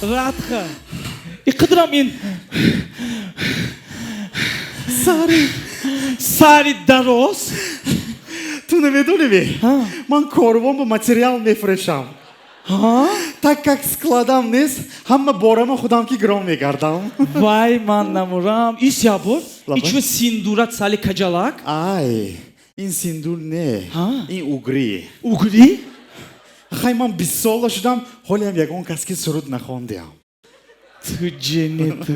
Радха. И қидрам ин Сари. Сари дароз. Ту намедонӣ, ман корвон ба материал мефурӯшам. Так как складам нест, ҳама борама худам ки гиром мегардам. Вай, ман намурам. Ис ябор. Лабай. Ичу синдурат сали каҷалак. Ай, ин синдур не. Ҳа? Ин угри. Угри? Хай, ман 20 сола шудам, ҳолиам ягон кас ки суруд нахондиам. Ту ҷенету.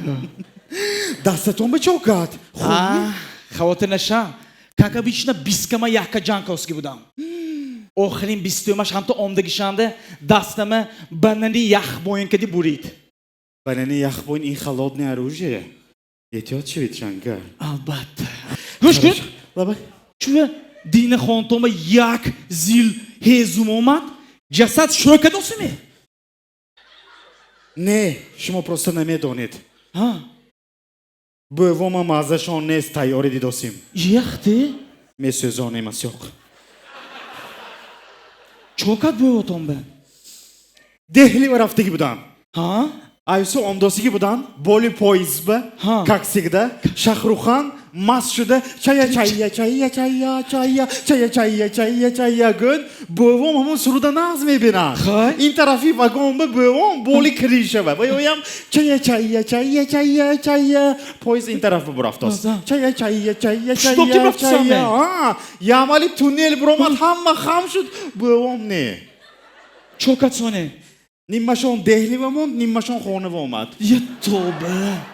Дастатон ба чо кард? А, хавотир наша. Как обычно, бискама якка ҷанг будам. Охирин бистуюмаш ҳамто омдагишанда дастама банани яхбоин кади бурид. Банани яхбоин ин холодное оружие. Эҳтиёт шавед, Шанкар. Албатта. Гӯш кун. Лабай. Чува дина хонтома як зил ҳезум омад, ҷасад шӯка досиме? Не, шумо просто намедонед. Ҳа. Бӯвома маззашон нест, тайёрӣ дидосим. Яхте? Месӯзонем асёқ. Чо кард бӯвотон ба? Деҳли ва рафтагӣ будам. Ҳа? Айсу омдосигӣ будан, боли поездба, Ҳа. как всегда, Шахрухан маст шуда, чая чая чая чая чая чая чая чая чая гӯд, бӯвом ҳамон суруда нағз мебинад. Хай. Ин тарафи вагонба бӯвом боли крышава. Ва ёям чая чая чая чая чая, поезд ин тараф бурафтост. Аза. Чая чая чая Что чая ки рафтисаме? чая. А, ямали туннел буромад, ҳама хам шуд, бӯвом не. Чо кард соне? Нимашон Деҳлива монд, нимашон хонава омад. Я тоба.